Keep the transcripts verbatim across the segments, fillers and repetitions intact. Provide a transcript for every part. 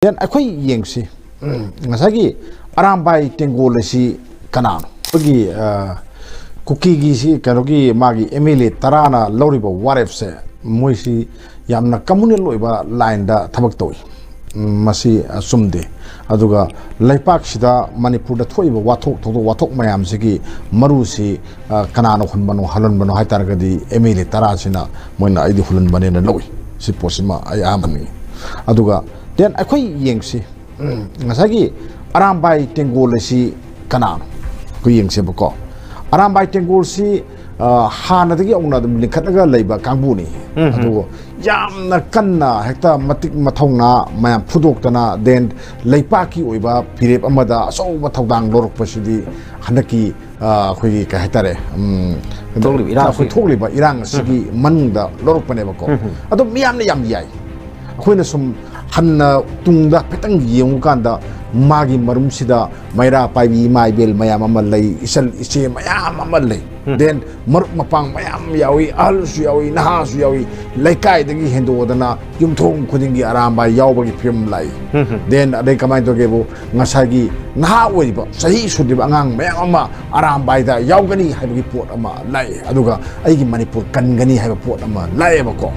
Then ꯑꯩꯈꯣꯏ ꯌꯦꯡꯁꯤ, ꯎꯝ, ꯉꯁꯥꯏꯒꯤ ꯑꯔꯥꯝꯕꯥꯏ ꯇꯦꯡꯒꯣꯜ ꯑꯁꯤ ꯀꯅꯥꯅꯣ? ꯑꯩꯈꯣꯏꯒꯤ, ꯑ, ꯀꯨꯀꯤꯒꯤꯁꯤ, ꯀꯩꯅꯣꯒꯤ, ꯃꯥꯒꯤ M L A ꯇꯔꯥꯅ ꯂꯧꯔꯤꯕ ꯋꯥꯔꯦꯞꯁꯦ, ꯃꯣꯏꯁꯤ ꯌꯥꯝꯅ communal ꯑꯣꯏꯕ line ꯗ ꯊꯕꯛ ꯇꯧꯏ꯫ ꯎꯝ, ꯃꯁꯤ, ꯑ, ꯆꯨꯝꯗꯦ꯫ ꯑꯗꯨꯒ ꯂꯩꯄꯥꯛꯁꯤꯗ, ꯃꯅꯤꯄꯨꯔꯗ ꯊꯣꯛꯏꯕ ꯋꯥꯊꯣꯛ, ꯊꯧꯗꯣꯛ ꯋꯥꯊꯣꯛ ꯃꯌꯥꯝꯁꯤꯒꯤ ꯃꯔꯨꯁꯤ, ꯑ, ꯀꯅꯥꯅ ꯍꯨꯟꯕꯅꯣ, ꯍꯜꯍꯟꯕꯅꯣ ꯍꯥꯏ ꯇꯥꯔꯒꯗꯤ, M L A ꯇꯔꯥꯁꯤꯅ ꯃꯣꯏꯅ ꯑꯩꯗꯤ ꯍꯨꯜꯍꯟꯕꯅꯦꯅ ꯂꯧꯏ꯫ ꯁꯤ ꯄꯣꯠꯁꯤꯃ ꯑꯩ ꯑꯍꯥꯟꯕ ꯍꯥꯏꯅꯤꯡꯉꯤ꯫ ꯑꯗꯨꯒ then ꯑꯩꯈꯣꯏ ꯌꯦꯡꯁꯤ, ꯎꯝ, ꯉꯁꯥꯏꯒꯤ ꯑꯔꯥꯝꯕꯥꯏ ꯇꯦꯡꯒꯣꯜ ꯑꯁꯤ ꯀꯅꯥꯅꯣ? ꯑꯩꯈꯣꯏ ꯌꯦꯡꯁꯦꯕꯀꯣ꯫ ꯑꯔꯥꯝꯕꯥꯏ ꯇꯦꯡꯒꯣꯜꯁꯤ, ꯑ, ꯍꯥꯟꯅꯗꯒꯤ ꯍꯧꯅ ꯑꯗꯨꯝ ꯂꯤꯡꯈꯠꯂꯒ ꯂꯩꯕ ꯀꯥꯡꯕꯨꯅꯤ꯫ ꯎꯝ, ꯎꯝ꯫ ꯑꯗꯨꯕꯨ ꯌꯥꯝꯅ ꯀꯟꯅ, ꯍꯦꯛꯇ ꯃꯇꯤꯛ ꯃꯊꯧꯅꯥ ꯃꯌꯥꯝ ꯐꯨꯗꯣꯛꯇꯅ, then ꯂꯩꯄꯥꯛꯀꯤ ꯑꯣꯏꯕ ꯐꯤꯔꯦꯞ ꯑꯃꯗ ꯑꯆꯧꯕ ꯊꯧꯗꯥꯡ ꯂꯧꯔꯛꯄꯁꯤꯗꯤ ꯍꯟꯗꯛꯀꯤ, ꯑ, ꯑꯩꯈꯣꯏꯒꯤ, ꯀꯩ ꯍꯥꯏꯇꯥꯔꯦ, ꯎꯝ, ꯊꯣꯛꯂꯤꯕ ꯏꯔꯥꯡꯁꯤ꯫ ꯑꯩꯈꯣꯏ ꯊꯣꯛꯂꯤꯕ ꯏꯔꯥꯡ ꯑꯁꯤꯒꯤ ꯎꯝ꯫ ꯃꯅꯨꯡꯗ ꯂꯧꯔꯛꯄꯅꯦꯕꯀꯣ꯫ ꯎꯝ, ꯎꯝ꯫ ꯑꯗꯣ ꯃꯤꯌꯥꯝꯅ ꯌꯥꯝ ꯌꯥꯏ꯫ ꯑꯩꯈꯣꯏꯅ ꯁꯨꯝ ꯍꯟꯅ ꯇꯨꯡꯗ ꯈꯤꯇꯪ ꯌꯦꯡꯉꯨꯀꯥꯟꯗ, ꯃꯥꯒꯤ ꯃꯔꯨꯝꯁꯤꯗ ꯃꯩꯔꯥ ꯄꯥꯏꯕꯤ ꯏꯃꯥ ꯏꯕꯦꯜ ꯃꯌꯥꯝ ꯑꯃ ꯂꯩ, ꯏꯆꯜ ꯏꯆꯦ ꯃꯌꯥꯝ ꯑꯃ ꯂꯩ꯫ ꯎꯝ꯫ Then ꯃꯔꯨꯞ ꯃꯄꯥꯡ ꯃꯌꯥꯝ ꯌꯥꯎꯏ, ꯑꯍꯜꯁꯨ ꯌꯥꯎꯏ, ꯅꯍꯥꯁꯨ ꯌꯥꯎꯏ, ꯂꯩꯀꯥꯏꯗꯒꯤ ꯍꯦꯟꯗꯣꯛꯑꯗꯅ ꯌꯨꯝꯊꯣꯡ ꯈꯨꯗꯤꯡꯒꯤ ꯑꯔꯥꯝꯕꯥꯏ ꯌꯥꯎꯕꯒꯤ ꯐꯤꯕꯝ ꯂꯥꯛꯏ꯫ ꯎꯝ, ꯎꯝ꯫ Then ꯑꯗꯩ ꯀꯃꯥꯏꯅ ꯇꯧꯒꯦꯕꯨ, ꯉꯁꯥꯏꯒꯤ ꯅꯍꯥ ꯑꯣꯏꯔꯤꯕ, ꯆꯍꯤ ꯁꯨꯗ꯭ꯔꯤꯕ ꯑꯉꯥꯡ ꯃꯌꯥꯝ ꯑꯃ ꯑꯔꯥꯝꯕꯥꯏꯗ ꯌꯥꯎꯒꯅꯤ ꯍꯥꯏꯕꯒꯤ ꯄꯣꯠ ꯑꯃ ꯂꯥꯛꯏ꯫ ꯑꯗꯨꯒ ꯑꯩꯒꯤ ꯃꯅꯤꯄꯨꯔ ꯀꯟꯒꯅꯤ ꯍꯥꯏꯕ ꯄꯣꯠ ꯑꯃ ꯂꯥꯛꯑꯦꯕꯀꯣ꯫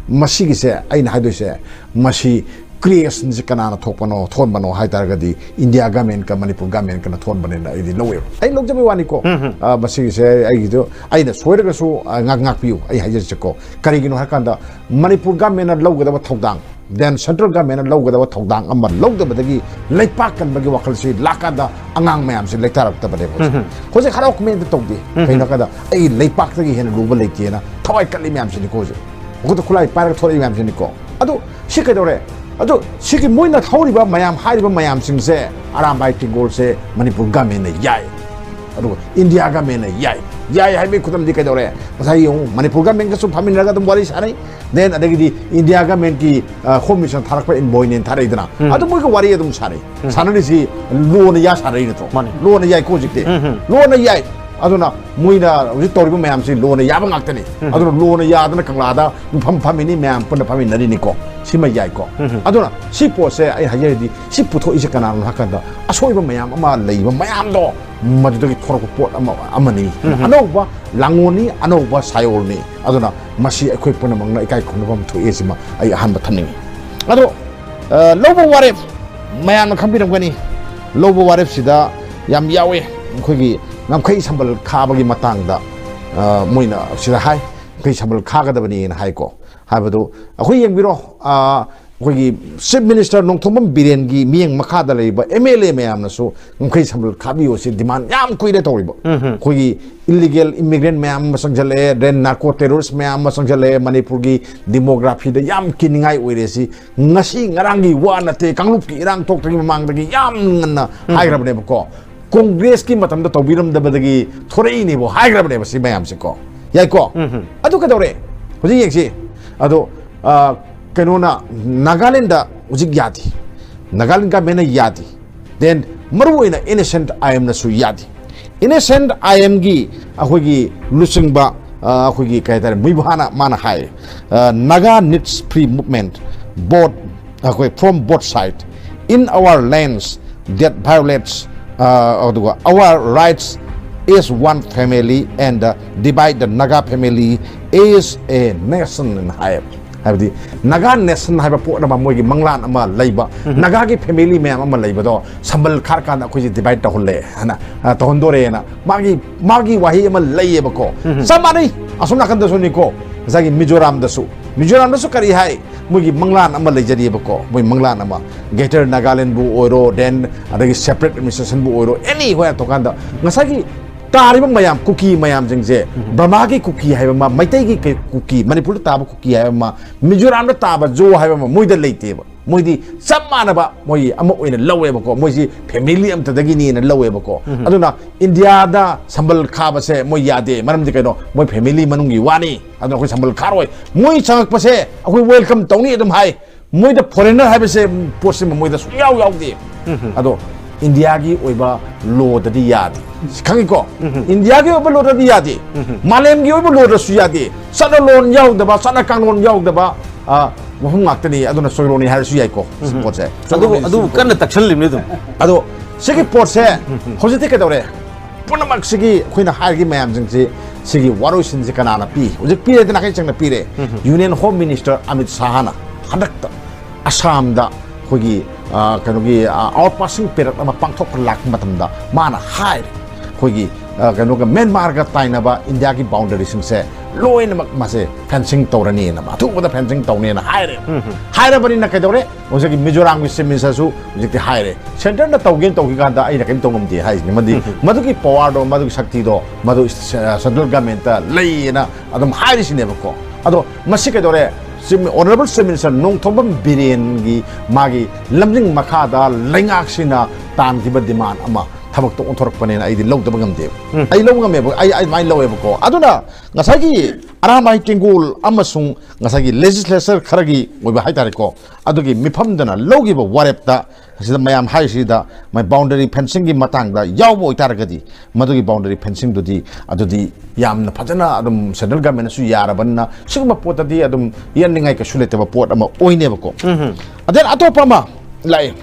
ꯃꯁꯤꯒꯤꯁꯦ ꯑꯩꯅ ꯍꯥꯏꯗꯣꯏꯁꯦ, ꯃꯁꯤ creation ꯁꯤ ꯀꯅꯥꯅ ꯊꯣꯛꯄꯅꯣ, ꯊꯣꯟꯕꯅꯣ ꯍꯥꯏ ꯇꯥꯔꯒꯗꯤ, India government ꯀ ꯃꯅꯤꯄꯨꯔ government ꯀꯅ ꯊꯣꯟꯕꯅꯦꯅ ꯑꯩꯗꯤ ꯂꯧꯋꯦꯕ꯫ ꯑꯩ ꯂꯧꯖꯕꯩ ꯋꯥꯅꯤꯀꯣ꯫ ꯎꯝ, ꯎꯝ꯫ ꯑ, ꯃꯁꯤꯒꯤꯁꯦ ꯑꯩꯒꯤꯗꯣ, ꯑꯩꯅ ꯁꯣꯏꯔꯒꯁꯨ, ꯑ, ꯉꯥꯛ-, ꯉꯥꯛꯄꯤꯌꯨ, ꯑꯩ ꯍꯥꯏꯖꯔꯤꯁꯦꯀꯣ꯫ ꯀꯔꯤꯒꯤꯅꯣ ꯍꯥꯏ ꯀꯥꯟꯗ, ꯃꯅꯤꯄꯨꯔ government ꯅ ꯂꯧꯒꯗꯕ ꯊꯧꯗꯥꯡ, then central government ꯅ ꯂꯧꯒꯗꯕ ꯊꯧꯗꯥꯡ ꯑꯃ ꯂꯧꯗꯕꯗꯒꯤ ꯂꯩꯄꯥꯛ ꯀꯟꯕꯒꯤ ꯋꯥꯈꯜꯁꯤ ꯂꯥꯛꯀꯥꯟꯗ ꯑꯉꯥꯡ ꯃꯌꯥꯝꯁꯤ ꯂꯩꯇꯥꯔꯛꯇꯕꯅꯦꯕ ꯍꯧꯖꯤꯛ꯫ ꯎꯝ, ꯎꯝ꯫ ꯍꯧꯖꯤꯛ ꯍꯔꯥꯎ ꯀꯨꯝꯍꯩ ꯑꯝꯇ ꯇꯧꯗꯦ꯫ ꯎꯝ, ꯎꯝ꯫ ꯀꯩꯅꯣ ꯍꯥꯏ ꯀꯥꯟꯗ, ꯑꯩ ꯂꯩꯄꯥꯛꯇꯒꯤ ꯍꯦꯟꯅ ꯂꯨꯕ ꯂꯩꯇꯦꯅ ꯊꯋꯥꯏ ꯀꯜꯂꯤ ꯃꯌꯥꯝꯁꯤꯅꯤꯀꯣ ꯍꯧꯖꯤꯛ꯫ ꯃꯈꯨꯠꯇ ꯈꯨꯠꯂꯥꯏ ꯄꯥꯏꯔꯒ ꯊꯣꯛꯂꯛꯏ ꯃꯌꯥꯝꯁꯤꯅꯤꯀꯣ꯫ ꯑꯗꯨ ꯁꯤ ꯀꯩꯗꯧꯔꯦ? ꯑꯗꯨ ꯁꯤꯒꯤ ꯃꯣꯏꯅ ꯊꯧꯔꯤꯕ ꯃꯌꯥꯝ, ꯍꯥꯏꯔꯤꯕ ꯃꯌꯥꯝꯁꯤꯡꯁꯦ, ꯑꯔꯥꯝꯕꯥꯏ ꯇꯦꯡꯒꯣꯜꯁꯦ ꯃꯅꯤꯄꯨꯔ government ꯅ ꯌꯥꯏ, ꯑꯗꯨꯒ India government ꯅ ꯌꯥꯏ꯫ ꯌꯥꯏ ꯍꯥꯏꯕꯒꯤ ꯈꯨꯗꯝꯗꯤ ꯀꯩꯗꯧꯔꯦ? ꯉꯁꯥꯏ ꯌꯦꯡꯉꯨ, ꯃꯅꯤꯄꯨꯔ government ꯒꯁꯨ ꯐꯝꯃꯤꯟꯅꯔꯒ ꯑꯗꯨꯝ ꯋꯥꯔꯤ ꯁꯥꯟꯅꯩ, then ꯑꯗꯒꯤꯗꯤ India government ꯀꯤ, ꯑ, Home Minister ꯅ ꯊꯥꯔꯛꯄ envoy ꯅꯦꯅ ꯊꯥꯔꯛꯏꯗꯅ, ꯎꯝ꯫ ꯑꯗꯨ ꯃꯣꯏꯒ ꯋꯥꯔꯤ ꯑꯗꯨꯝ ꯁꯥꯟꯅꯩ꯫ ꯎꯝ꯫ ꯁꯥꯟꯅꯔꯤꯁꯤ law ꯅ ꯌꯥ ꯁꯥꯟꯅꯔꯤ ꯅꯠꯇ꯭ꯔꯣ? ꯃꯥꯅꯤ꯫ Law ꯅ ꯌꯥꯏꯀꯣ ꯍꯧꯖꯤꯛꯇꯤ꯫ ꯎꯝ, ꯎꯝ꯫ Law ꯅ ꯌꯥꯏ꯫ ꯑꯗꯨꯅ ꯃꯣꯏꯅ ꯍꯧꯖꯤꯛ ꯇꯧꯔꯤꯕ ꯃꯌꯥꯝꯁꯤ ꯂꯣꯅ ꯌꯥꯕ ꯉꯥꯛꯇꯅꯤ꯫ ꯑꯗꯨꯅ ꯂꯣꯅ ꯌꯥꯗꯅ ꯀꯪꯂꯥꯗ ꯃꯐꯝ ꯐꯝꯃꯤꯅꯤ, ꯃꯌꯥꯝ ꯄꯨꯟꯅ ꯐꯝꯃꯤꯟꯅꯔꯤꯅꯤꯀꯣ꯫ ꯁꯤꯃ ꯌꯥꯏꯀꯣ꯫ ꯑꯗꯨꯅ ꯁꯤ ꯄꯣꯠꯁꯦ ꯑꯩ ꯍꯥꯏꯖꯔꯗꯤ, ꯁꯤ ꯄꯨꯊꯣꯛꯏꯁꯦ ꯀꯅꯥꯅꯣ ꯍꯥꯏꯀꯥꯟꯗ, ꯑꯁꯣꯏꯕ ꯃꯌꯥꯝ ꯑꯃ ꯂꯩꯕ ꯃꯌꯥꯝꯗꯣ ꯃꯗꯨꯗꯒꯤ ꯊꯣꯔꯛꯄ ꯄꯣꯠ ꯑꯃ, ꯑꯃꯅꯤ꯫ ꯑꯅꯧꯕ ꯂꯥꯡꯑꯣꯜꯅꯤ, ꯑꯅꯧꯕ ꯁꯥꯏꯑꯣꯜꯅꯤ꯫ ꯑꯗꯨꯅ ꯃꯁꯤ ꯑꯩꯈꯣꯏ ꯄꯨꯝꯅꯃꯛꯅ ꯏꯀꯥꯏ ꯈꯨꯝꯅꯐꯝ ꯊꯣꯛꯑꯦ, ꯁꯤꯃ ꯑꯩ ꯑꯍꯥꯟꯕ ꯊꯝꯅꯤꯡꯉꯤ꯫ ꯑꯗꯣ, ꯑ, ꯂꯧꯕ ꯋꯥꯔꯦꯞ ꯃꯌꯥꯝꯅ ꯈꯪꯕꯤꯔꯝꯒꯅꯤ꯫ ꯂꯧꯕ ꯋꯥꯔꯦꯞꯁꯤꯗ ꯌꯥꯝ ꯌꯥꯎꯋꯦ, ꯑꯩꯈꯣꯏꯒꯤ ꯉꯝꯈꯩ ꯁꯝꯕꯜ ꯈꯥꯕꯒꯤ ꯃꯇꯥꯡꯗ, ꯑ, ꯃꯣꯏꯅ ꯁꯤꯗ ꯍꯥꯏ, ꯉꯝꯈꯩ ꯁꯝꯕꯜ ꯈꯥꯒꯗꯕꯅꯤꯅ ꯍꯥꯏꯀꯣ꯫ ꯍꯥꯏꯕꯗꯨ ꯑꯩꯈꯣꯏ ꯌꯦꯡꯕꯤꯔꯣ, ꯑ, ꯑꯩꯈꯣꯏꯒꯤ Chief Minister ꯅꯣꯡꯊꯣꯝꯕꯝ ꯕꯤꯔꯦꯟꯒꯤ ꯃꯤꯠꯌꯦꯡ ꯃꯈꯥꯗ ꯂꯩꯔꯤꯕ M L A ꯃꯌꯥꯝꯅꯁꯨ ꯉꯝꯈꯩ ꯁꯝꯕꯜ ꯈꯥꯕꯤꯌꯣ ꯁꯤ demand ꯌꯥꯝ ꯀꯨꯏꯔꯦ ꯇꯧꯔꯤꯕ꯫ ꯑꯩꯈꯣꯏꯒꯤ illegal immigrant ꯃꯌꯥꯝ ꯑꯃ ꯆꯪꯁꯤꯜꯂꯛꯑꯦ, then narco terrorist ꯃꯌꯥꯝ ꯑꯃ ꯆꯪꯁꯤꯜꯂꯛꯑꯦ, ꯃꯅꯤꯄꯨꯔꯒꯤ demographyꯗ ꯌꯥꯝ ꯀꯤꯅꯤꯡꯉꯥꯏ ꯑꯣꯏꯔꯦ꯫ ꯁꯤ ꯉꯁꯤ ꯉꯔꯥꯡꯒꯤ ꯋꯥ ꯅꯠꯇꯦ, ꯀꯥꯡꯂꯨꯞꯀꯤ ꯏꯔꯥꯡ ꯊꯣꯛꯇ꯭ꯔꯤꯉꯩ ꯃꯃꯥꯡꯗꯒꯤ ꯌꯥꯝ ꯉꯟꯅ ꯍꯥꯏꯈ꯭ꯔꯕꯅꯦꯕꯀꯣ꯫ ꯀꯣꯡꯒ꯭ꯔꯦꯁꯀꯤ ꯃꯇꯝꯗ ꯇꯧꯕꯤꯔꯝꯗꯕꯗꯒꯤ ꯊꯣꯔꯛꯏꯅꯦꯕ ꯍꯥꯏꯈ꯭ꯔꯕꯅꯦꯕ ꯁꯤ ꯃꯌꯥꯝꯁꯦꯀꯣ꯫ ꯌꯥꯏꯀꯣ? ꯑꯗꯨ ꯀꯩꯗꯧꯔꯦ? ꯍꯧꯖꯤꯛ ꯌꯦꯡꯁꯤ꯫ ꯑꯗꯣ, ꯑ, ꯀꯩꯅꯣꯅ, ꯅꯥꯒꯥꯂꯦꯟꯗ ꯍꯧꯖꯤꯛ ꯌꯥꯗꯦ꯫ ꯅꯥꯒꯥꯂꯦꯟ governmentꯅ ꯌꯥꯗꯦ꯫ Then ꯃꯔꯨ ꯑꯣꯏꯅ NSCN-IMꯅꯁꯨ ꯌꯥꯗꯦ꯫ NSCN-IMꯒꯤ ꯑꯩꯈꯣꯏꯒꯤ ꯂꯨꯆꯤꯡꯕ, ꯑ, ꯑꯩꯈꯣꯏꯒꯤ ꯀꯩ ꯍꯥꯏꯇꯥꯔꯦ, ꯃꯨꯏꯕꯨꯍꯥꯅ ꯃꯥꯅ ꯍꯥꯏ, ꯑ, "Naga needs free movement, both, ꯑꯩꯈꯣꯏ, from both side in our lands that violates, ꯑ, ꯑꯗꯨꯒ our rights as one family and, uh, divide the Naga family as a nation" ꯍꯥꯏ꯫ ꯍꯥꯏꯕꯗꯤ, Naga nation ꯍꯥꯏꯕ ꯄꯣꯠ ꯑꯃ, ꯃꯣꯏꯒꯤ ꯃꯪꯂꯥꯟ ꯑꯃ ꯂꯩꯕ, ꯅꯥꯒꯥꯒꯤ family ꯃꯌꯥꯝ ꯑꯃ ꯂꯩꯕꯗꯣ ꯁꯝꯕꯜ ꯈꯥꯔꯀꯥꯟꯗ ꯑꯩꯈꯣꯏꯁꯦ divide ꯇꯧꯍꯜꯂꯦ ꯍꯥꯏꯅ, ꯑ, ꯇꯧꯍꯟꯗꯣꯔꯦꯅ ꯃꯥꯒꯤ, ꯃꯥꯒꯤ ꯋꯥꯍꯩ ꯑꯃ ꯂꯩꯌꯦꯕꯀꯣ꯫ ꯆꯞ ꯃꯥꯟꯅꯩ ꯑꯁꯣꯝ ꯅꯥꯀꯟꯗꯁꯨꯅꯤꯀꯣ, ꯉꯁꯥꯏꯒꯤ ꯃꯤꯖꯣꯔꯥꯝꯗꯁꯨ, ꯃꯤꯖꯣꯔꯥꯝꯗꯁꯨ ꯀꯔꯤ ꯍꯥꯏ? ꯃꯣꯏꯒꯤ ꯃꯪꯂꯥꯟ ꯑꯃ ꯂꯩꯖꯔꯤꯕꯀꯣ, ꯃꯣꯏ ꯃꯪꯂꯥꯟ ꯑꯃ, Greater Nagalandꯕꯨ ꯑꯣꯏꯔꯣ, then ꯑꯗꯒꯤ separate administrationꯕꯨ ꯑꯣꯏꯔꯣ, any ꯍꯣꯏ ꯇꯧꯀꯥꯟꯗ ꯉꯁꯥꯏꯒꯤ ꯇꯥꯔꯤꯕ ꯃꯌꯥꯝ, ꯀꯨꯀꯤ ꯃꯌꯥꯝꯁꯤꯡꯁꯦ, ꯕꯔꯃꯥꯒꯤ ꯀꯨꯀꯤ ꯍꯥꯏꯕ ꯑꯃ, ꯃꯩꯇꯩꯒꯤ ꯀꯩ-, ꯀꯨꯀꯤ, ꯃꯅꯤꯄꯨꯔꯗ ꯇꯥꯕ ꯀꯨꯀꯤ ꯍꯥꯏꯕ ꯑꯃ, ꯃꯤꯖꯣꯔꯥꯝꯗ ꯇꯥꯕ ꯖꯣ ꯍꯥꯏꯕ ꯑꯃ ꯃꯣꯏꯗ ꯂꯩꯇꯦꯕ꯫ ꯃꯣꯏꯗꯤ ꯆꯞ ꯃꯥꯟꯅꯕ, ꯃꯣꯏ ꯑꯃ ꯑꯣꯏꯅ ꯂꯧꯋꯦꯕꯀꯣ, ꯃꯣꯏꯁꯤ family ꯑꯝꯇꯗꯒꯤꯅꯤꯅ ꯂꯧꯋꯦꯕꯀꯣ꯫ ꯑꯗꯨꯅ ꯏꯟꯗꯤꯌꯥꯗ ꯁꯝꯕꯜ ꯈꯥꯕꯁꯦ ꯃꯣꯏ ꯌꯥꯗꯦ, ꯃꯔꯝꯗꯤ ꯀꯩꯅꯣ? ꯃꯣꯏ family ꯃꯅꯨꯡꯒꯤ ꯋꯥꯅꯤ, ꯑꯗꯨꯅ ꯑꯩꯈꯣꯏ ꯁꯝꯕꯜ ꯈꯥꯔꯣꯏ꯫ ꯃꯣꯏ ꯆꯪꯉꯛꯄꯁꯦ ꯑꯩꯈꯣꯏ welcome ꯇꯧꯅꯤ ꯑꯗꯨꯝ ꯍꯥꯏ꯫ ꯃꯣꯏꯗ foreigner ꯍꯥꯏꯕꯁꯦ, ꯄꯣꯠꯁꯤꯃ ꯃꯣꯏꯗ ꯁꯨꯡꯌꯥꯎ ꯌꯥꯎꯗꯦ꯫ ꯑꯗꯣ ꯏꯟꯗꯤꯌꯥꯒꯤ ꯑꯣꯏꯕ ꯂꯣꯗꯗꯤ ꯌꯥꯗꯦ꯫ ꯁꯤ ꯈꯪꯉꯤꯀꯣ? ꯏꯟꯗꯤꯌꯥꯒꯤ ꯑꯣꯏꯕ ꯂꯣꯗꯗꯤ ꯌꯥꯗꯦ꯫ ꯃꯥꯂꯦꯝꯒꯤ ꯑꯣꯏꯕ ꯂꯣꯗꯁꯨ ꯌꯥꯗꯦ꯫ ꯆꯠꯅꯂꯣꯟ ꯌꯥꯎꯗꯕ, ꯆꯠꯅ ꯀꯥꯡꯂꯣꯟ ꯌꯥꯎꯗꯕ, ꯑ, ꯃꯐꯝ ꯉꯥꯛꯇꯅꯤ꯫ ꯑꯗꯨꯅ ꯆꯣꯏꯔꯣꯅꯤ ꯍꯥꯏꯔꯁꯨ ꯌꯥꯏꯀꯣ, ꯁꯤ ꯄꯣꯠꯁꯦ꯫ ꯑꯗꯨꯕꯨ, ꯆꯣꯏꯔꯣꯅꯤ, ꯑꯗꯨꯕꯨ ꯁꯤ ꯀꯟꯅ ꯇꯛꯁꯜꯂꯤꯕꯅꯤ ꯑꯗꯨꯝ꯫ ꯑꯗꯣ ꯁꯤꯒꯤ ꯄꯣꯠꯁꯦ ꯍꯧꯖꯤꯛꯇꯤ ꯀꯩꯗꯧꯔꯦ? ꯄꯨꯝꯅꯃꯛꯁꯤꯒꯤ ꯑꯩꯈꯣꯏꯅ ꯍꯥꯏꯔꯤꯕ ꯃꯌꯥꯝꯁꯤꯡꯁꯤ, ꯁꯤꯒꯤ ꯋꯥꯔꯣꯏꯁꯤꯟꯁꯤ ꯀꯅꯥꯅ ꯄꯤ? ꯍꯧꯖꯤꯛ ꯄꯤꯔꯦꯗꯅ, ꯅꯥꯀꯩ ꯁꯦꯡꯅ ꯄꯤꯔꯦ꯫ Union Home Minister ꯑꯃꯤꯠ ꯁꯥꯍꯅ ꯍꯟꯗꯛꯇ ꯑꯁꯥꯝꯗ ꯑꯩꯈꯣꯏꯒꯤ, ꯑ, ꯀꯩꯅꯣꯒꯤ, ꯑ, outpouching parade ꯑꯃ ꯄꯥꯡꯊꯣꯛꯄ ꯂꯥꯛꯄ ꯃꯇꯝꯗ ꯃꯥꯅ ꯍꯥꯏꯔꯦ, ꯑꯩꯈꯣꯏꯒꯤ, ꯑ, ꯀꯩꯅꯣꯒ, ꯃ꯭ꯌꯥꯟꯃꯥꯔꯒ ꯇꯥꯏꯅꯕ ꯏꯟꯗꯤꯌꯥꯒꯤ ꯕꯥꯎꯟꯗꯔꯤꯁꯤꯡꯁꯦ ꯂꯣꯏꯅꯃꯛ ꯃꯥꯁꯦ fencing ꯇꯧꯔꯅꯤꯅ, ꯑꯊꯨꯕꯗ fencing ꯇꯧꯅꯦꯅ ꯍꯥꯏꯔꯦ꯫ ꯍꯥꯏꯔꯕꯅꯤꯅ ꯀꯩꯗꯧꯔꯦ? ꯉꯁꯥꯏꯒꯤ ꯃꯤꯖꯣꯔꯥꯝꯒꯤ Chief Ministerꯁꯨ ꯍꯧꯖꯤꯛꯇꯤ ꯍꯥꯏꯔꯦ, centreꯅ ꯇꯧꯒꯦꯅ ꯇꯧꯈꯤ ꯀꯥꯟꯗ ꯑꯩꯅ ꯀꯔꯤꯝ ꯇꯧ ꯉꯝꯗꯦ ꯍꯥꯏꯁꯤꯅꯤ꯫ ꯃꯗꯤ ꯃꯗꯨꯒꯤ powerꯗꯣ, ꯃꯗꯨꯒꯤ ꯁꯛꯇꯤꯗꯣ, ꯃꯗꯨ central governmentꯇ ꯂꯩꯌꯦꯅ ꯑꯗꯨꯝ ꯍꯥꯏꯔꯤꯁꯤꯅꯦꯕꯀꯣ꯫ ꯑꯗꯣ ꯃꯁꯤ ꯀꯩꯗꯧꯔꯦ? Chief, Honourable Chief Minister Nongthombam ꯕꯤꯔꯦꯟꯒꯤ ꯃꯥꯒꯤ ꯂꯝꯖꯤꯡ ꯃꯈꯥꯗ ꯂꯩꯉꯥꯛꯁꯤꯅ ꯇꯥꯟꯈꯤꯕ demand ꯑꯃ ꯊꯕꯛꯇ ꯑꯣꯟꯊꯣꯔꯛꯄꯅꯦꯅ ꯑꯩꯗꯤ ꯂꯧꯗꯕ ꯉꯝꯗꯦꯕ꯫ ꯑꯩ ꯂꯧꯕ ꯉꯝꯃꯦꯕ, ꯑꯩ, ꯑꯩ ꯑꯗꯨꯃꯥꯏꯅ ꯂꯧꯋꯦꯕꯀꯣ꯫ ꯑꯗꯨꯅ ꯉꯁꯥꯏꯒꯤ ꯑꯔꯥꯃꯥꯏ ꯇꯦꯡꯒꯣꯜ ꯑꯃꯁꯨꯡ ꯉꯁꯥꯏꯒꯤ legislature ꯈꯔꯒꯤ ꯑꯣꯏꯕ ꯍꯥꯏꯇꯥꯔꯦꯀꯣ, ꯑꯗꯨꯒꯤ ꯃꯤꯐꯝꯗꯨꯅ ꯂꯧꯈꯤꯕ ꯋꯥꯔꯦꯞꯇ, ꯑꯁꯤꯗ ꯃꯌꯥꯝ ꯍꯥꯏꯔꯤꯁꯤꯗ, ꯃꯥꯏ boundary fencingꯒꯤ ꯃꯇꯥꯡꯗ ꯌꯥꯎꯕ ꯑꯣꯏꯇꯥꯔꯒꯗꯤ, ꯃꯗꯨꯒꯤ boundary fencingꯗꯨꯗꯤ, ꯑꯗꯨꯗꯤ ꯌꯥꯝꯅ ꯐꯖꯅ ꯑꯗꯨꯝ central governmentꯅꯁꯨ ꯌꯥꯔꯕꯅꯤꯅ, ꯁꯤꯒꯨꯝꯕ ꯄꯣꯠꯇꯗꯤ ꯑꯗꯨꯝ ꯌꯦꯠꯅꯤꯡꯉꯥꯏ ꯀꯩꯁꯨ ꯂꯩꯇꯕ ꯄꯣꯠ ꯑꯃ ꯑꯣꯏꯅꯦꯕꯀꯣ꯫ ꯑꯗꯩ ꯑꯇꯣꯞꯄ ꯑꯃ ꯂꯥꯛꯑꯦ꯫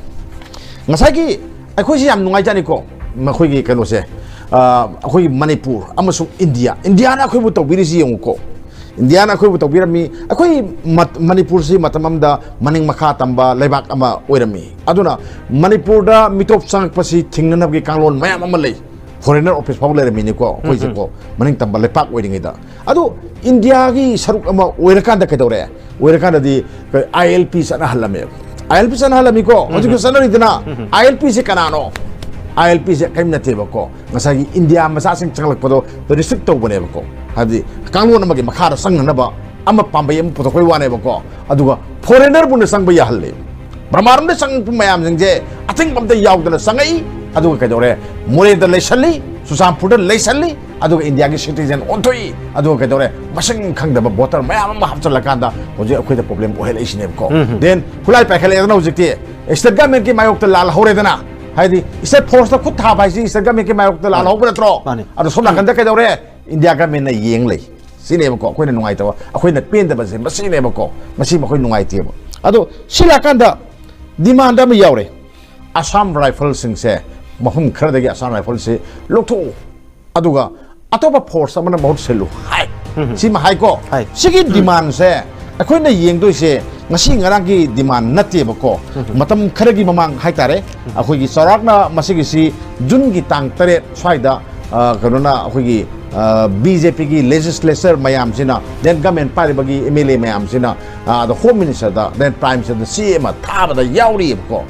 ꯉꯁꯥꯏꯒꯤ ꯑꯩꯈꯣꯏꯁꯤ ꯌꯥꯝ ꯅꯨꯡꯉꯥꯏꯖꯥꯠꯅꯤꯀꯣ, ꯃꯈꯣꯏꯒꯤ ꯀꯩꯅꯣꯁꯦ, ꯑ, ꯑꯩꯈꯣꯏꯒꯤ ꯃꯅꯤꯄꯨꯔ ꯑꯃꯁꯨꯡ ꯏꯟꯗꯤꯌꯥ, ꯏꯟꯗꯤꯌꯥꯅ ꯑꯩꯈꯣꯏꯕꯨ ꯇꯧꯕꯤꯔꯤꯁꯤ ꯌꯦꯡꯉꯨꯀꯣ꯫ ꯏꯟꯗꯤꯌꯥꯅ ꯑꯩꯈꯣꯏꯕꯨ ꯇꯧꯕꯤꯔꯝꯃꯤ꯫ ꯑꯩꯈꯣꯏ ꯃꯠ-, ꯃꯅꯤꯄꯨꯔꯁꯤ ꯃꯇꯝ ꯑꯃꯗ ꯃꯅꯤꯡ ꯃꯈꯥ ꯇꯝꯕ ꯂꯩꯕꯥꯛ ꯑꯃ ꯑꯣꯏꯔꯝꯃꯤ꯫ ꯑꯗꯨꯅ ꯃꯅꯤꯄꯨꯔꯗ ꯃꯤꯇꯣꯞ ꯆꯪꯉꯛꯄꯁꯤ ꯊꯤꯡꯅꯅꯕꯒꯤ ꯀꯥꯡꯂꯣꯟ ꯃꯌꯥꯝ ꯑꯃ ꯂꯩ꯫ Foreigner office ꯐꯥꯎ ꯂꯩꯔꯝꯃꯤꯅꯤꯀꯣ, ꯑꯩꯈꯣꯏꯁꯦꯀꯣ, ꯃꯅꯤꯡ ꯇꯝꯕ ꯂꯩꯄꯥꯛ ꯑꯣꯏꯔꯤꯉꯩꯗ꯫ ꯑꯗꯨ ꯏꯟꯗꯤꯌꯥꯒꯤ ꯁꯔꯨꯛ ꯑꯃ ꯑꯣꯏꯔꯀꯥꯟꯗ ꯀꯩꯗꯧꯔꯦ? ꯑꯣꯏꯔꯀꯥꯟꯗꯗꯤ ꯑꯩꯈꯣꯏ ILP ꯆꯠꯅꯍꯜꯂꯝꯃꯦꯕ꯫ ILP ꯆꯠꯅꯍꯜꯂꯝꯃꯤꯀꯣ, ꯍꯧꯖꯤꯛꯁꯨ ꯆꯠꯅꯔꯤꯗꯅ꯫ ILPꯁꯦ ꯀꯅꯥꯅꯣ? ILPꯁꯦ ꯀꯔꯤꯝ ꯅꯠꯇꯦꯕꯀꯣ, ꯉꯁꯥꯏꯒꯤ ꯏꯟꯗꯤꯌꯥ ꯃꯆꯥꯁꯤꯡ ꯆꯪꯂꯛꯄꯗꯣ restrict ꯇꯧꯕꯅꯦꯕꯀꯣ, ꯍꯥꯏꯕꯗꯤ ꯀꯥꯡꯂꯣꯟ ꯑꯃꯒꯤ ꯃꯈꯥꯗ ꯆꯪꯅꯅꯕ ꯑꯃ ꯄꯥꯝꯕꯩ ꯑꯃ ꯄꯨꯊꯣꯛꯄꯩ ꯋꯥꯅꯦꯕꯀꯣ꯫ ꯑꯗꯨꯒ foreignerꯕꯨꯅ ꯆꯪꯕ ꯌꯥꯍꯜꯂꯦ꯫ ꯕ꯭ꯔꯍꯃꯥꯔꯣꯝꯗ ꯆꯪꯉꯛꯄ ꯃꯌꯥꯝꯁꯤꯡꯁꯦ ꯑꯊꯤꯡꯕ ꯑꯝꯇ ꯌꯥꯎꯗꯅ ꯆꯪꯉꯛꯏ꯫ ꯑꯗꯨꯒ ꯀꯩꯗꯧꯔꯦ? ꯃꯣꯔꯦꯗ ꯂꯩꯁꯜꯂꯤ, ꯆꯨꯔꯆꯥꯟꯄꯨꯔꯗ ꯂꯩꯁꯜꯂꯤ, ꯑꯗꯨꯒ ꯏꯟꯗꯤꯌꯥꯒꯤ citizen ꯑꯣꯟꯊꯣꯛꯏ꯫ ꯑꯗꯨꯒ ꯀꯩꯗꯧꯔꯦ? ꯃꯁꯤꯡ ꯈꯪꯗꯕ voter ꯃꯌꯥꯝ ꯑꯃ ꯍꯥꯞꯆꯤꯜꯂꯀꯥꯟꯗ ꯍꯧꯖꯤꯛ ꯑꯩꯈꯣꯏꯗ problem ꯑꯣꯏꯍꯜꯂꯛꯏꯁꯤꯅꯦꯕꯀꯣ꯫ Then ꯈꯨꯠꯂꯥꯏ ꯄꯥꯏꯈꯠꯂꯛꯑꯦꯗꯅ ꯍꯧꯖꯤꯛꯇꯤ state governmentꯀꯤ ꯃꯥꯌꯣꯛꯇ ꯂꯥꯜꯍꯧꯔꯦꯗꯅ꯫ ꯍꯥꯏꯗꯤ state force ꯇ ꯈꯨꯠ ꯊꯥꯕ ꯍꯥꯏꯁꯤ state government ꯀꯤ ꯃꯥꯌꯣꯛꯇ ꯂꯥꯜꯍꯧꯕ ꯅꯠꯇ꯭ꯔꯣ? ꯃꯥꯅꯤ. ꯑꯗꯣ ꯁꯣꯝ ꯅꯥꯀꯟꯗ ꯀꯩꯗꯧꯔꯦ? India government ꯅ ꯌꯦꯡ ꯂꯩ꯫ ꯁꯤꯅꯦꯕꯀꯣ ꯑꯩꯈꯣꯏꯅ ꯅꯨꯡꯉꯥꯏꯇꯕ, ꯑꯩꯈꯣꯏꯅ ꯄꯦꯟꯗꯕꯁꯦ ꯃꯁꯤꯅꯦꯕꯀꯣ꯫ ꯃꯁꯤ ꯃꯈꯣꯏ ꯅꯨꯡꯉꯥꯏꯇꯦꯕ꯫ ꯑꯗꯣ ꯁꯤ ꯂꯥꯛꯀꯥꯟꯗ demand ꯑꯃ ꯌꯥꯎꯔꯦ꯫ Assam Rifles ꯁꯤꯡꯁꯦ, ꯃꯐꯝ ꯈꯔꯗꯒꯤ Assam Rifles ꯁꯦ ꯂꯧꯊꯣꯛꯎ, ꯑꯗꯨꯒ ꯑꯇꯣꯞꯄ force ꯑꯃꯅ ꯃꯍꯨꯠ ꯁꯤꯜꯂꯨ ꯍꯥꯏ꯫ ꯁꯤꯃ ꯍꯥꯏꯀꯣ꯫ ꯍꯥꯏ. ꯁꯤꯒꯤ demand ꯁꯦ ꯑꯩꯈꯣꯏꯅ ꯌꯦꯡꯗꯣꯏꯁꯦ ꯉꯁꯤ ꯉꯔꯥꯡꯒꯤ demand ꯅꯠꯇꯦꯕꯀꯣ꯫ ꯃꯇꯝ ꯈꯔꯒꯤ ꯃꯃꯥꯡ ꯍꯥꯏꯇꯥꯔꯦ, ꯑꯩꯈꯣꯏꯒꯤ ꯆꯥꯎꯔꯥꯛꯅ ꯃꯁꯤꯒꯤꯁꯤ ꯖꯨꯟꯒꯤ ꯇꯥꯡ ꯇꯔꯦꯠ ꯁ꯭ꯋꯥꯏꯗ, ꯑ, ꯀꯩꯅꯣꯅ, ꯑꯩꯈꯣꯏꯒꯤ, ꯑ, BJP ꯒꯤ legislature ꯃꯌꯥꯝꯁꯤꯅ, then government ꯄꯥꯏꯔꯤꯕꯒꯤ MLA ꯃꯌꯥꯝꯁꯤꯅ, ꯑ, ꯑꯗ Home Minister ꯗ, then Prime Minister ꯗ ꯆꯦ ꯑꯃ ꯊꯥꯕꯗ ꯌꯥꯎꯔꯤꯑꯕꯀꯣ꯫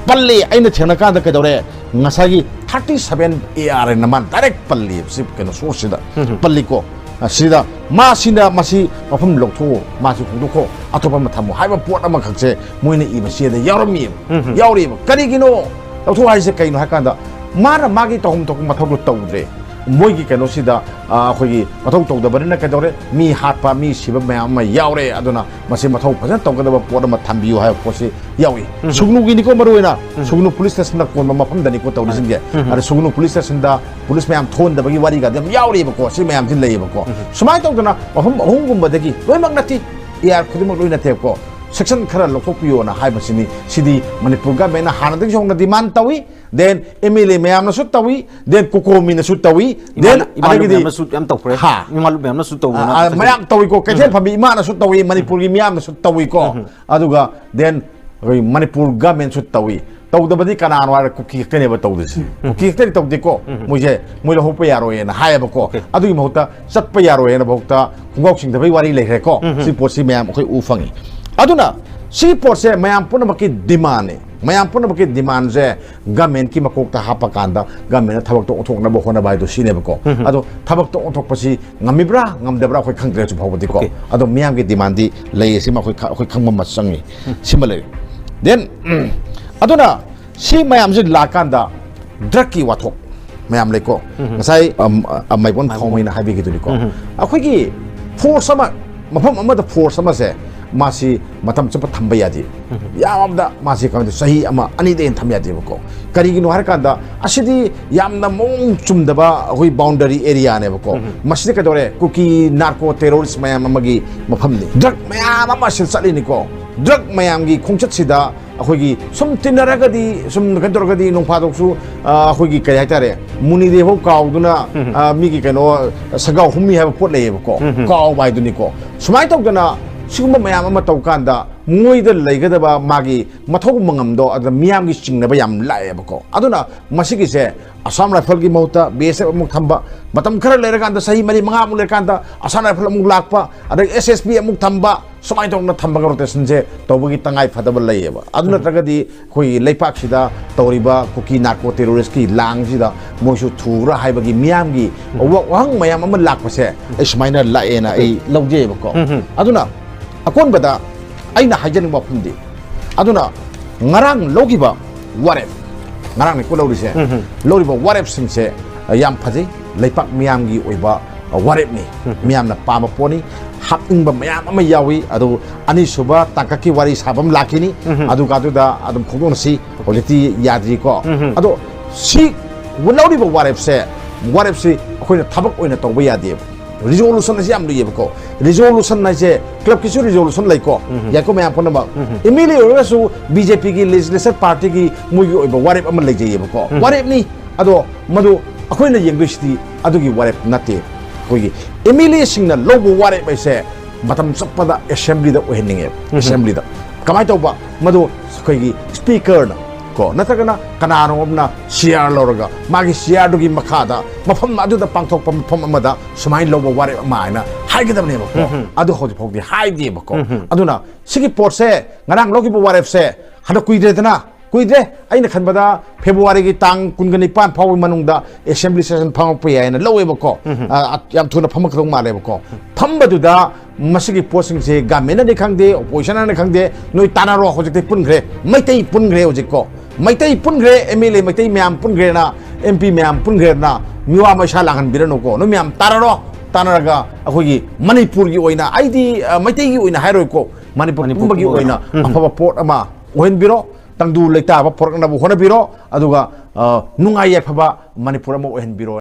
ꯄꯜꯂꯤ, ꯑꯩꯅ ꯊꯦꯡꯅ ꯀꯥꯟꯗ ꯀꯩꯗꯧꯔꯦ? ꯉꯁꯥꯏꯒꯤ thirty seven A R ꯅ ꯃꯥꯅ direct ꯄꯜꯂꯤꯕ ꯁꯤ ꯀꯩꯅꯣ source ꯁꯤꯗ ꯄꯜꯂꯤꯀꯣ꯫ ꯑ, ꯁꯤꯗ ꯃꯥꯁꯤꯅ ꯃꯁꯤ ꯃꯐꯝ ꯂꯧꯊꯣꯛꯑꯣ, ꯃꯥꯁꯤ ꯍꯣꯡꯗꯣꯛꯈꯣ, ꯑꯇꯣꯞꯄ ꯑꯃ ꯊꯝꯃꯣ ꯍꯥꯏꯕ ꯄꯣꯠ ꯑꯃꯈꯛꯁꯦ ꯃꯣꯏꯅ ꯏꯕ ꯆꯦꯗ ꯌꯥꯎꯔꯝꯃꯤꯕ꯫ ꯌꯥꯎꯔꯤꯕ꯫ ꯀꯔꯤꯒꯤꯅꯣ ꯂꯧꯊꯣꯛꯑꯣ ꯍꯥꯏꯁꯦ? ꯀꯩꯅꯣ ꯍꯥꯏ ꯀꯥꯟꯗ ꯃꯥꯅ ꯃꯥꯒꯤ ꯇꯧꯐꯝ ꯊꯣꯛꯄ ꯃꯊꯧꯗꯣ ꯇꯧꯗ꯭ꯔꯦ꯫ ꯃꯣꯏꯒꯤ ꯀꯩꯅꯣꯁꯤꯗ, ꯑ, ꯑꯩꯈꯣꯏꯒꯤ ꯃꯊꯧ ꯇꯧꯗꯕꯅꯤꯅ ꯀꯩꯗꯧꯔꯦ? ꯃꯤ ꯍꯥꯠꯄ, ꯃꯤ ꯁꯤꯕ ꯃꯌꯥꯝ ꯑꯃ ꯌꯥꯎꯔꯦ꯫ ꯑꯗꯨꯅ ꯃꯁꯤ ꯃꯊꯧ ꯐꯖꯅ ꯇꯧꯒꯗꯕ ꯄꯣꯠ ꯑꯃ ꯊꯝꯕꯤꯌꯨ ꯍꯥꯏꯕ ꯄꯣꯠꯁꯤ ꯌꯥꯎꯏ꯫ ꯁꯨꯒꯅꯨꯒꯤꯅꯤꯀꯣ ꯃꯔꯨ ꯑꯣꯏꯅ, ꯁꯨꯒꯅꯨ police station ꯅ ꯀꯣꯟꯕ ꯃꯐꯝꯗꯅꯤꯀꯣ ꯇꯧꯔꯤꯁꯤꯡꯁꯦ꯫ ꯑꯗ ꯁꯨꯒꯅꯨ police station ꯗ police ꯃꯌꯥꯝ ꯊꯣꯟꯗꯕꯒꯤ ꯋꯥꯔꯤꯒꯗꯤ ꯌꯥꯝ ꯌꯥꯎꯔꯤꯕꯀꯣ꯫ ꯁꯤ ꯃꯌꯥꯝꯁꯤ ꯂꯩꯌꯦꯕꯀꯣ꯫ ꯁꯨꯃꯥꯏꯅ ꯇꯧꯗꯅ ꯃꯐꯝ ꯑꯍꯨꯝꯒꯨꯝꯕꯗꯒꯤ, ꯂꯣꯏꯅꯃꯛ ꯅꯠꯇꯦ, A R ꯈꯨꯗꯤꯡꯃꯛ ꯂꯣꯏ ꯅꯠꯇꯦꯕꯀꯣ, section ꯈꯔ ꯂꯧꯊꯣꯛꯄꯤꯌꯣꯅ ꯍꯥꯏꯕꯁꯤꯅꯤ꯫ ꯁꯤꯗꯤ ꯃꯅꯤꯄꯨꯔ government ꯅ ꯍꯥꯟꯅꯗꯒꯤꯁꯨ ꯍꯧꯅ demand ꯇꯧꯏ, then MLA ꯃꯌꯥꯝꯅꯁꯨ ꯇꯧꯏ, then COCOMI ꯅꯁꯨ ꯇꯧꯏ, then ꯏꯃꯥ-, ꯏꯃꯥꯂꯨꯞ ꯑꯗꯒꯤꯗꯤ ꯃꯌꯥꯝꯅꯁꯨ ꯌꯥꯝ ꯇꯧꯈ꯭ꯔꯦ꯫ ꯍꯥ꯫ ꯏꯃꯥꯂꯨꯞ ꯃꯌꯥꯝꯅꯁꯨ ꯇꯧꯗꯅ ꯑ, ꯑ, ꯃꯌꯥꯝ ꯇꯧꯏꯀꯣ꯫ ꯀꯩꯊꯦꯜ ꯐꯝꯕꯤ ꯏꯃꯥꯅꯁꯨ ꯇꯧꯏ, ꯃꯅꯤꯄꯨꯔꯒꯤ ꯃꯤꯌꯥꯝꯅꯁꯨ ꯇꯧꯏꯀꯣ꯫ ꯑꯗꯨꯒ then ꯑꯩꯈꯣꯏ ꯃꯅꯤꯄꯨꯔ government ꯁꯨ ꯇꯧꯏ꯫ ꯇꯧꯗꯕꯗꯤ ꯀꯅꯥꯅꯣ ꯍꯥꯏꯔ ꯀꯨꯀꯤ ꯈꯛꯇꯅꯦꯕ ꯇꯧꯗꯣꯏꯁꯦ꯫ ꯀꯨꯀꯤ ꯈꯛꯇꯅꯤ ꯇꯧꯗꯦꯀꯣ꯫ ꯃꯣꯏꯁꯦ, ꯃꯣꯏ ꯂꯧꯍꯧꯕ ꯌꯥꯔꯣꯏꯅ ꯍꯥꯏꯌꯦꯕꯀꯣ꯫ Okay. ꯑꯗꯨꯒꯤ ꯃꯍꯨꯠꯇ ꯆꯠꯄ ꯌꯥꯔꯣꯏꯅ ꯐꯥꯎꯗ ꯈꯣꯡꯒ꯭ꯔꯥꯎ ꯆꯤꯡꯗꯕꯒꯤ ꯋꯥꯔꯤ ꯂꯩꯈ꯭ꯔꯦꯀꯣ꯫ ꯁꯤ ꯄꯣꯠꯁꯤ ꯃꯌꯥꯝ ꯑꯩꯈꯣꯏ ꯎ ꯐꯪꯉꯤ꯫ ꯑꯗꯨꯅ ꯁꯤ ꯄꯣꯠꯁꯦ ꯃꯌꯥꯝ ꯄꯨꯝꯅꯃꯛꯀꯤ demand ꯅꯦ꯫ ꯃꯌꯥꯝ ꯄꯨꯝꯅꯃꯛꯀꯤ demand ꯁꯦ government ꯀꯤ ꯃꯀꯣꯛꯇ ꯍꯥꯞꯄ ꯀꯥꯟꯗ government ꯅ ꯊꯕꯛꯇꯣ ꯑꯣꯟꯊꯣꯛꯅꯕ ꯍꯣꯠꯅꯕ ꯍꯥꯏꯗꯣ ꯁꯤꯅꯦꯕꯀꯣ꯫ ꯑꯗꯣ ꯊꯕꯛꯇꯣ ꯑꯣꯟꯊꯣꯛꯄꯁꯤ ꯉꯝꯃꯤꯕ꯭ꯔꯥ ꯉꯝꯗꯕ꯭ꯔꯥ ꯑꯩꯈꯣꯏ ꯈꯪꯗ꯭ꯔꯦ ꯍꯧꯖꯤꯛ ꯐꯥꯎꯕꯗꯤꯀꯣ꯫ Okay. ꯑꯗꯣ ꯃꯤꯌꯥꯝꯒꯤ demand ꯗꯤ ꯂꯩꯌꯦ, ꯁꯤꯃ ꯑꯩꯈꯣꯏ ꯈ-, ꯑꯩꯈꯣꯏ ꯈꯪꯕ ꯑꯃ ꯆꯪꯉꯤ꯫ ꯁꯤꯃ ꯂꯩꯔꯦ꯫ Then, ꯎꯝ, ꯑꯗꯨꯅ ꯁꯤ ꯃꯌꯥꯝꯁꯤ ꯂꯥꯛꯀꯥꯟꯗ drug ꯀꯤ ꯋꯥꯊꯣꯛ ꯃꯌꯥꯝ ꯂꯩꯀꯣ꯫ ꯉꯁꯥꯏ, ꯑꯝ, ꯑ, ꯃꯥꯏꯕꯣꯟ ꯈꯥꯎꯃꯩꯅ ꯍꯥꯏꯕꯤꯈꯤꯗꯨꯅꯤꯀꯣ꯫ ꯑꯩꯈꯣꯏꯒꯤ force ꯑꯃ, ꯃꯐꯝ ꯑꯃꯗ force ꯑꯃꯁꯦ ꯃꯥꯁꯤ ꯃꯇꯝ ꯆꯨꯞꯄ ꯊꯝꯕ ꯌꯥꯗꯦ꯫ ꯌꯥꯝꯗ ꯃꯥꯁꯤ ꯀꯩꯅꯣ ꯆꯍꯤ ꯑꯃ ꯑꯅꯤꯗ ꯍꯦꯟꯅ ꯊꯝ ꯌꯥꯗꯦꯕꯀꯣ꯫ ꯀꯔꯤꯒꯤꯅꯣ ꯍꯥꯏꯔꯀꯥꯟꯗ ꯑꯁꯤꯗꯤ ꯌꯥꯝꯅ ꯃꯑꯣꯡ ꯆꯨꯝꯗꯕ ꯑꯩꯈꯣꯏ ꯕꯥꯎꯟꯗꯔꯤ ꯑꯦꯔꯤꯌꯥꯅꯦꯕꯀꯣ꯫ ꯃꯁꯤꯗ ꯀꯩꯗꯧꯔꯦ? ꯀꯨꯀꯤ ꯅꯥꯔꯀꯣ ꯇꯦꯔꯣꯔꯤꯁ ꯃꯌꯥꯝ ꯑꯃꯒꯤ ꯃꯐꯝꯅꯤ꯫ ꯗ꯭ꯔꯒ ꯃꯌꯥꯝ ꯑꯃ ꯁꯤꯗ ꯆꯠꯂꯤꯅꯤꯀꯣ꯫ ꯗ꯭ꯔꯒ ꯃꯌꯥꯝꯒꯤ ꯈꯣꯡꯆꯠꯁꯤꯗ ꯑꯩꯈꯣꯏꯒꯤ ꯁꯨꯝ ꯇꯤꯟꯅꯔꯒꯗꯤ, ꯁꯨꯝ ꯀꯩꯅꯣ ꯇꯧꯔꯒꯗꯤ, ꯅꯣꯡ ꯐꯥꯗꯣꯛꯁꯨ, ꯑ, ꯑꯩꯈꯣꯏꯒꯤ ꯀꯔꯤ ꯍꯥꯏꯇꯥꯔꯦ, ꯃꯨꯅꯤꯗꯦꯕ ꯀꯥꯎꯗꯨꯅ, ꯑ, ꯃꯤꯒꯤ ꯀꯩꯅꯣ, ꯁꯒꯥꯎ ꯍꯨꯝꯃꯤ ꯍꯥꯏꯕ ꯄꯣꯠ ꯂꯩꯌꯦꯕꯀꯣ꯫ ꯀꯥꯎꯕ ꯍꯥꯏꯗꯨꯅꯤꯀꯣ꯫ ꯁꯨꯃꯥꯏꯅ ꯇꯧꯗꯅ ꯁꯤꯒꯨꯝꯕ ꯃꯌꯥꯝ ꯑꯃ ꯇꯧ ꯀꯥꯟꯗ ꯃꯣꯏꯗ ꯂꯩꯒꯗꯕ ꯃꯥꯒꯤ ꯃꯊꯧ ꯃꯉꯝꯗꯣ ꯑꯗꯨꯗ ꯃꯤꯌꯥꯝꯒꯤ ꯆꯤꯡꯅꯕ ꯌꯥꯝ ꯂꯥꯛꯑꯦꯕꯀꯣ꯫ ꯑꯗꯨꯅ ꯃꯁꯤꯒꯤꯁꯦ ꯑꯁꯥꯝ ꯔꯥꯏꯐꯜꯒꯤ ꯃꯍꯨꯠꯇ ꯕꯤ ꯑꯦꯁ ꯑꯦꯐ ꯑꯃꯨꯛ ꯊꯝꯕ, ꯃꯇꯝ ꯈꯔ ꯂꯩꯔꯀꯥꯟꯗ, ꯆꯍꯤ ꯃꯔꯤ ꯃꯉꯥꯃꯨꯛ ꯂꯩꯔꯀꯥꯟꯗ ꯑꯁꯥꯝ ꯔꯥꯏꯐꯜ ꯑꯃꯨꯛ ꯂꯥꯛꯄ, ꯑꯗꯒꯤ ꯑꯦꯁ ꯑꯦꯁ ꯕꯤ ꯑꯃꯨꯛ ꯊꯝꯕ, ꯁꯨꯃꯥꯏꯅ ꯇꯧꯗꯅ ꯊꯝꯕꯒ ꯔꯣꯇꯦꯁꯟꯁꯦ ꯇꯧꯕꯒꯤ ꯇꯉꯥꯏ ꯐꯗꯕ ꯂꯩꯌꯦꯕ꯫ ꯑꯗꯨ ꯅꯠꯇ꯭ꯔꯒꯗꯤ ꯑꯩꯈꯣꯏꯒꯤ ꯂꯩꯄꯥꯛꯁꯤꯗ ꯇꯧꯔꯤꯕ ꯀꯨꯀꯤ ꯅꯥꯔꯀꯣ ꯇꯦꯔꯣꯔꯤꯁꯀꯤ ꯂꯥꯡꯁꯤꯗ ꯃꯣꯏꯁꯨ ꯊꯨꯕ꯭ꯔꯥ ꯍꯥꯏꯕꯒꯤ ꯃꯤꯌꯥꯝꯒꯤ ꯋꯥ-, ꯋꯥꯍꯪ ꯃꯌꯥꯝ ꯑꯃ ꯂꯥꯛꯄꯁꯦ ꯑꯩ ꯁꯨꯃꯥꯏꯅ ꯂꯥꯛꯑꯦꯅ ꯑꯩ ꯂꯧꯖꯩꯑꯕꯀꯣ꯫ ꯑꯗꯨꯅ ꯑꯀꯣꯟꯕꯗ ꯑꯩꯅ ꯍꯥꯏꯖꯅꯤꯡꯕ ꯋꯥꯐꯝꯗꯤ, ꯑꯗꯨꯅ ꯉꯔꯥꯡ ꯂꯧꯈꯤꯕ ꯋꯥꯔꯦꯞ, ꯉꯔꯥꯡꯅꯤꯀꯣ ꯂꯧꯔꯤꯁꯦ, ꯂꯧꯔꯤꯕ ꯋꯥꯔꯦꯞꯁꯤꯡꯁꯦ ꯌꯥꯝ ꯐꯖꯩ, ꯂꯩꯄꯥꯛ ꯃꯤꯌꯥꯝꯒꯤ ꯑꯣꯏꯕ ꯋꯥꯔꯦꯞꯅꯤ꯫ ꯃꯤꯌꯥꯝꯅ ꯄꯥꯝꯕ ꯄꯣꯠꯅꯤ꯫ ꯍꯥꯞꯅꯤꯡꯕ ꯃꯌꯥꯝ ꯑꯃ ꯌꯥꯎꯏ꯫ ꯑꯗꯨ ꯑꯅꯤꯁꯨꯕ ꯇꯥꯡꯀꯛꯀꯤ ꯋꯥꯔꯤ ꯁꯥꯕ ꯑꯃ ꯂꯥꯛꯈꯤꯅꯤ꯫ ꯑꯗꯨꯒ ꯑꯗꯨꯗ ꯑꯗꯨꯝ ꯐꯣꯡꯗꯣꯛꯅꯁꯤ꯫ ꯍꯧꯖꯤꯛꯇꯤ ꯌꯥꯗ꯭ꯔꯤꯀꯣ꯫ ꯑꯗꯣ ꯁꯤ ꯂꯧꯔꯤꯕ ꯋꯥꯔꯦꯞꯁꯦ, ꯋꯥꯔꯦꯞꯁꯤ ꯑꯩꯈꯣꯏꯅ ꯊꯕꯛ ꯑꯣꯏꯅ ꯇꯧꯕ ꯌꯥꯗꯦꯕ꯫ ꯔꯤꯖꯣꯂꯨꯁꯟ ꯑꯁꯤ ꯌꯥꯝ ꯂꯨꯏꯌꯦꯕꯀꯣ꯫ ꯔꯤꯖꯣꯂꯨꯁꯟ ꯍꯥꯏꯁꯦ ꯀ꯭ꯂꯕꯀꯤꯁꯨ ꯔꯤꯖꯣꯂꯨꯁꯟ ꯂꯩꯀꯣ꯫ ꯌꯥꯏꯀꯣ ꯃꯌꯥꯝ ꯄꯨꯝꯅꯃꯛ꯫ ꯑꯦꯝ ꯑꯦꯜ ꯑꯦ ꯑꯣꯏꯔꯒꯁꯨ ꯕꯤ ꯖꯦ ꯄꯤꯒꯤ ꯂꯦꯖꯤꯁꯂꯦꯆꯔ ꯄꯥꯔꯇꯤꯒꯤ ꯃꯣꯏꯒꯤ ꯑꯣꯏꯕ ꯋꯥꯔꯦꯞ ꯑꯃ ꯂꯩꯖꯩꯌꯦꯕꯀꯣ꯫ ꯋꯥꯔꯦꯞꯅꯤ꯫ ꯑꯗꯣ ꯃꯗꯨ ꯑꯩꯈꯣꯏꯅ ꯌꯦꯡꯗꯣꯏꯁꯤꯗꯤ ꯑꯗꯨꯒꯤ ꯋꯥꯔꯦꯞ ꯅꯠꯇꯦ꯫ ꯑꯩꯈꯣꯏꯒꯤ ꯑꯦꯝ ꯑꯦꯜ ꯑꯦꯁꯤꯡꯅ ꯂꯧꯕ ꯋꯥꯔꯦꯞ ꯍꯥꯏꯁꯦ ꯃꯇꯝ ꯆꯨꯞꯄꯗ ꯑꯦꯁꯦꯝꯕ꯭ꯂꯤꯗ ꯑꯣꯏꯍꯟꯅꯤꯡꯉꯦꯕ꯫ ꯑꯦꯁꯦꯝꯕ꯭ꯂꯤꯗ꯫ ꯀꯃꯥꯏꯅ ꯇꯧꯕ? ꯃꯗꯨ ꯑꯩꯈꯣꯏꯒꯤ ꯁ꯭ꯄꯤꯀꯔꯅ ꯀꯣ, ꯅꯠꯇ꯭ꯔꯒꯅ ꯀꯅꯥꯅꯣ ꯑꯃꯅ ꯆꯤꯌꯥꯔ ꯂꯧꯔꯒ ꯃꯥꯒꯤ ꯆꯤꯌꯥꯔꯗꯨꯒꯤ ꯃꯈꯥꯗ ꯃꯐꯝ ꯑꯗꯨꯗ ꯄꯥꯡꯊꯣꯛꯄ ꯃꯐꯝ ꯑꯃꯗ ꯁꯨꯃꯥꯏꯅ ꯂꯧꯕ ꯋꯥꯔꯦꯞ ꯑꯃ ꯍꯥꯏꯅ ꯍꯥꯏꯒꯗꯕꯅꯦꯕꯀꯣ꯫ ꯑꯗꯨ ꯍꯧꯖꯤꯛ ꯐꯥꯎꯗꯤ ꯍꯥꯏꯗꯦꯕꯀꯣ꯫ ꯑꯗꯨꯅ ꯁꯤꯒꯤ ꯄꯣꯠꯁꯦ, ꯉꯔꯥꯡ ꯂꯧꯈꯤꯕ ꯋꯥꯔꯦꯞꯁꯦ ꯍꯟꯗꯛ ꯀꯨꯏꯗ꯭ꯔꯦꯗꯅ, ꯀꯨꯏꯗ꯭ꯔꯦ꯫ ꯑꯩꯅ ꯈꯟꯕꯗ ꯐꯦꯕ꯭ꯔꯨꯋꯥꯔꯤꯒꯤ ꯇꯥꯡ ꯀꯨꯟꯒ ꯅꯤꯄꯥꯟ ꯐꯥꯎꯕꯒꯤ ꯃꯅꯨꯡꯗ ꯑꯦꯁꯦꯝꯕ꯭ꯂꯤ ꯁꯦꯁꯟ ꯐꯝꯃꯛꯄ ꯌꯥꯏꯅ ꯂꯧꯋꯦꯕꯀꯣ꯫ ꯑ, ꯌꯥꯝ ꯊꯨꯅ ꯐꯝꯃꯛꯀꯗꯧ ꯃꯥꯜꯂꯦꯕꯀꯣ꯫ ꯐꯝꯕꯗꯨꯗ ꯃꯁꯤꯒꯤ ꯄꯣꯠꯁꯤꯡꯁꯦ ꯒꯃꯦꯟꯅꯅꯤ ꯈꯪꯗꯦ, ꯑꯣꯄꯣꯖꯤꯁꯟꯅꯅꯤ ꯈꯪꯗꯦ, ꯅꯣꯏ ꯇꯥꯟꯅꯔꯣ꯫ ꯍꯧꯖꯤꯛꯇꯤ ꯄꯨꯟꯈ꯭ꯔꯦ, ꯃꯩꯇꯩ ꯄꯨꯟꯈ꯭ꯔꯦ ꯍꯧꯖꯤꯛꯀꯣ꯫ ꯃꯩꯇꯩ ꯄꯨꯟꯈ꯭ꯔꯦ, ꯑꯦꯝ ꯑꯦꯜ ꯑꯦ ꯃꯩꯇꯩ ꯃꯌꯥꯝ ꯄꯨꯟꯈ꯭ꯔꯦꯅ, ꯑꯦꯝ ꯄꯤ ꯃꯌꯥꯝ ꯄꯨꯟꯈ꯭ꯔꯦꯅ ꯃꯤꯋꯥ ꯃꯩꯁꯥ ꯂꯥꯡꯍꯟꯕꯤꯔꯅꯨꯀꯣ꯫ ꯅꯣꯏ ꯃꯌꯥꯝ ꯇꯥꯟꯅꯔꯣ, ꯇꯥꯟꯅꯔꯒ ꯑꯩꯈꯣꯏꯒꯤ ꯃꯅꯤꯄꯨꯔꯒꯤ ꯑꯣꯏꯅ, ꯑꯩꯗꯤ, ꯑ, ꯃꯩꯇꯩꯒꯤ ꯑꯣꯏꯅ ꯍꯥꯏꯔꯣꯏꯀꯣ, ꯃꯅꯤꯄꯨꯔ ꯃꯅꯤꯄꯨꯔ ꯄꯨꯝꯕꯒꯤ ꯄꯨꯝꯕꯒꯤ ꯑꯣꯏꯅ ꯎꯝ꯫ ꯑꯐꯕ ꯄꯣꯠ ꯑꯃ ꯑꯣꯏꯍꯟꯕꯤꯔꯣ, ꯇꯪꯗꯨ ꯂꯩꯇꯥꯕ ꯄꯨꯔꯛꯅꯕ ꯍꯣꯠꯅꯕꯤꯔꯣ, ꯑꯗꯨꯒ, ꯑ, ꯅꯨꯡꯉꯥꯏ ꯌꯥꯏꯐꯕ ꯃꯅꯤꯄꯨꯔ ꯑꯃ ꯑꯣꯏꯍꯟꯕꯤꯔꯣ꯫